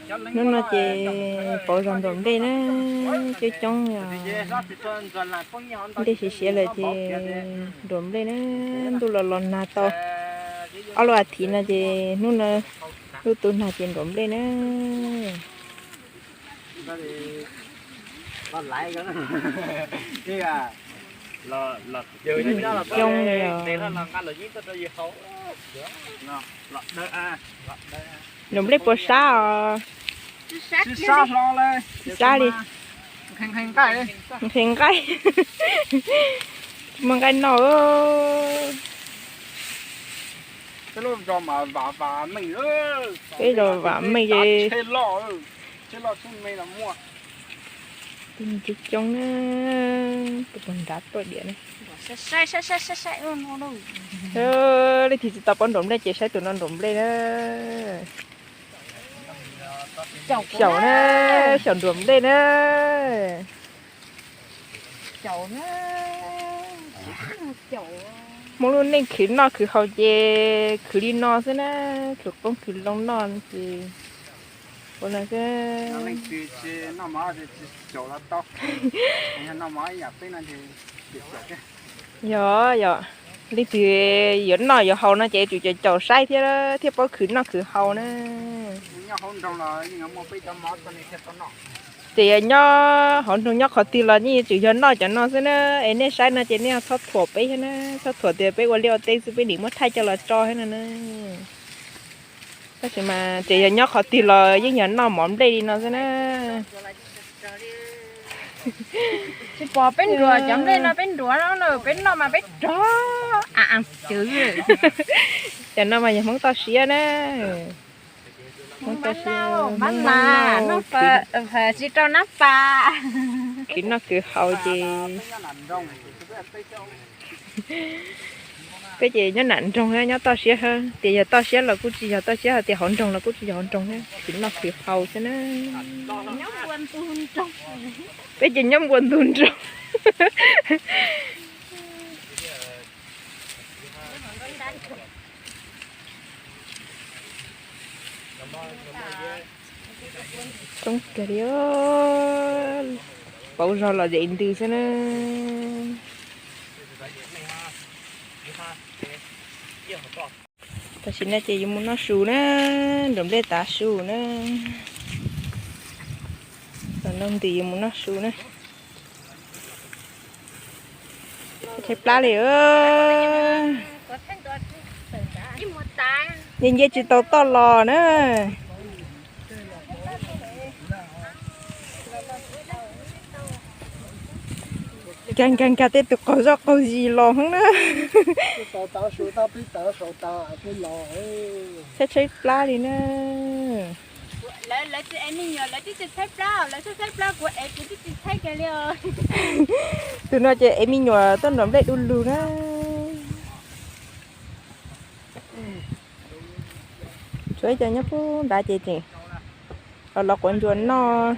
Hnub no ces pauv zog nruam nplej na, coob coob os. Nplej siav siav lawm ces nruam nplej na, ntuj los los nag tau ob lub as thiv no ces hnub no lub tu nag ces nruam nplej na. Coob li os. Nruam nplej puas sab os? Sab li. Nqhis nqaij. Muaj nqaij noj. Peb zos vam meej ces coob coob na, tus puag nrad tuaj diam na. Leej twg tsis tau pauv nruam nplej ces saib tus no nruam nplej na. Xyaum na, xyaum nruam nplej na. Hmoob lub neej khwv noj khwv haus ces khwv li no xwb na, khwv qoob khwv loo noj ces ua no xwb. Yog, yog, leej twg yuav noj yuav haus no ces tsum caum caum saib thiab, thiaj paub khwv noj khwv haus na. Ces yog nyob hauv nroog nyob qhov twg los yeej yuav tsum yog noj cov no xwb na. Es nej saib no ces nej txhob thuam peb thiab na, txhob thuam tias peb ua liaj ua teb xwb peb nim muab thaij coj los tso thiab no na. Tab sis mas ces yog nyob qhov twg los yeej yog noj mov nplej li no xwb na. Tsis pom peb nruam cov nplej no, peb nruam no peb noj mas peb rog a cw. Cov no mas yog Hmoob toj siab na. Hmoob toj siab, Hmoob mab noj, tsis rau nab pas. Khwv noj khwv haus ces peb ces nyob nram nroog thiab nyob toj siab thiab, tias yog toj siab los kuj tsis yog toj siab, hos tias hauv nroog los kuj tsis yog hauv nroog thiab, khwv noj khwv haus xwb na. Peb ces nyob npuas ntug nroog. Coob kawg li, pauv zog los zem ntws xwb na. Tam sim no ces yuav mus noj su na, nruam nplej tav su na. Los noj ntws yuav mus noj su na. Tshaib plab li. Nce nce tsis tau toj los na. Nkag nkag nkag tej tus qaug zoj qaug zis los heev na. Tshaib tshaib plab li na. Tus no ces ev me nyuam tuaj nruam nplej du lug na. Tshuav ib co nyob pub nrad ces tseem los quav ntsuas noj.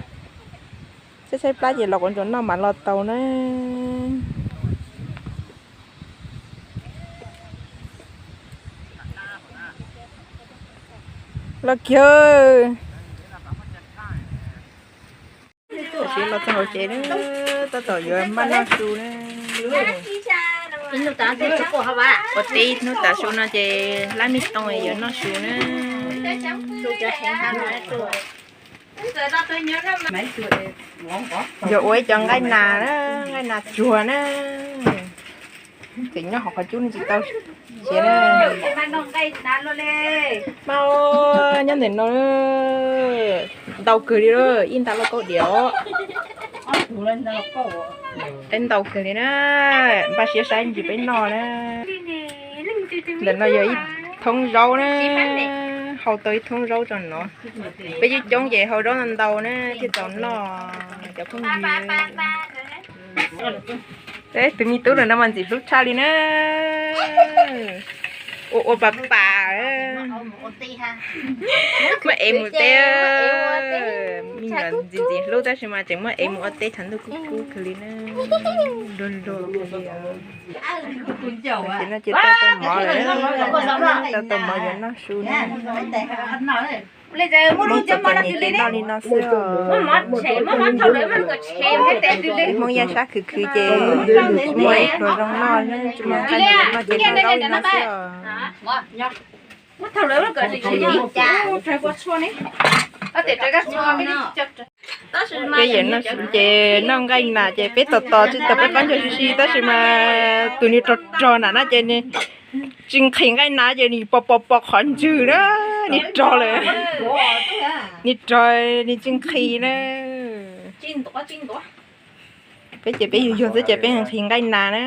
Tshaib tshaib plab ces los quav ntsuas noj mam los tau na. Los kiag. Tam sim los txog hauv tsev na, tab tom yuav maj noj su na. Ua teb hnub tav su no ces hlab me tooj yuav noj su na. Yog ua ib co nqaij nas na, nqaij nas tsuag na. Tseem nyob hauv qhov cub no tsis tau siav na. Mas nyob ntawm no ntau kawg li, ib nta lauj kaub diam. Ntau kawg li na, npaj siab saib ntsis peb noj na. Ntawm no yog ib thoob zaub na, hau tau ib thoob zaub tso no. Peb coob coob ces hau zaub ntau ntau na thiaj txaus noj cov phooj ywg. Peb tus me tub ntawm no mas ntxim hlub tshaj li na. Ua ua pas pas, muab ev mus teb. Ntxim ntxim hlub tab sis mas tseem muab ev mus ua teb tshav ntuj kub kub kawg li na. Luag luag kawg li. Tam sim no ces tau tau mov lawm, tau tau mov yuav noj su na. Hmoob txom txom nyem ces noj li no xwb os. Hmoob yaj sab khwv khwv ces tsis muaj hluas zoo noj, tsis muaj nqaij noj ces noj zaub li no xwb os. Peb yawm no ces noj nqaij nas ces peb tos tos tsis tau peb qab ncaug si si tab sis mas tus niag rog rog na na ces nws tsis nqhis nqaij nas ces nws pos pos pos qhov ntswg na, nws rog lawm, nws rog nws tsis nqhis na. Peb ces peb yug yug xwb ces peb nqhis nqaij nas na.